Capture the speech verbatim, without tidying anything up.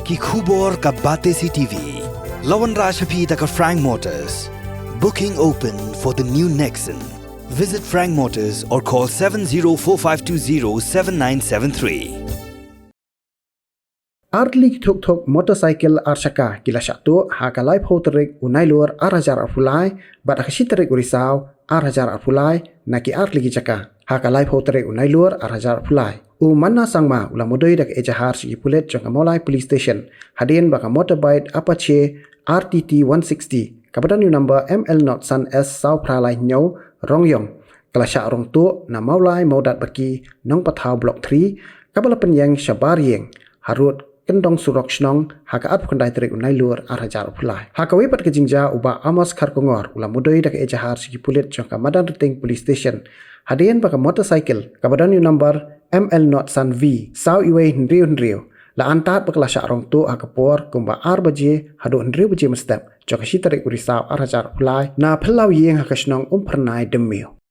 Ki khubor ka Batesi TV la wanrah sha phi da ka Frank Motors. Booking open for the new Nexon. Visit Frank Motors or call seven zero four five two zero seven nine seven three. Artylli ki thuk thuk motorcycle ar shaka ki la shah tuh ha ka laiphew tarik u Nailur ar hajar arphew lai bad ha ka shi tarik u Risaw ar hajar arphew lai na ki artylli ki jaka. Ha ka laiphew tarik u Nailur ar hajar arphew lai, u Manna Sangma u la mudui da ka ejahar sha ki pulit jong ka Mawlai Police Station hadien ba ka motorbike Apache R T T one sixty kaba don ïa u number M L not san S saw phra lai hynñiew Rongyong ka la shah rong tuh na Mawlai Mawdat Baki, Nongpathaw Block three, kaba la pynïeng sha bar ïing harud kyndong surok shnong ha ka arphew khyndai tarik u Nailur ar hajar arphew lai. Ha kawei pat ka jingjia, u Bah Amos Kharkongor u la mudui da ka ejahar sha ki pulit jong ka Madanrting Police Station hadien ba ka motorcycle kaba don ïa u number M L not san V saw iwei hynriew hynriew la antad ba ka la shah rong tuh ha ka por kumba ar baje haduh hynriew baje mynstep jong ka shi tarik u Risaw ar hajar arphew lai na phyllaw ïing ha ka shnong Umphyrnai, Dymmiw.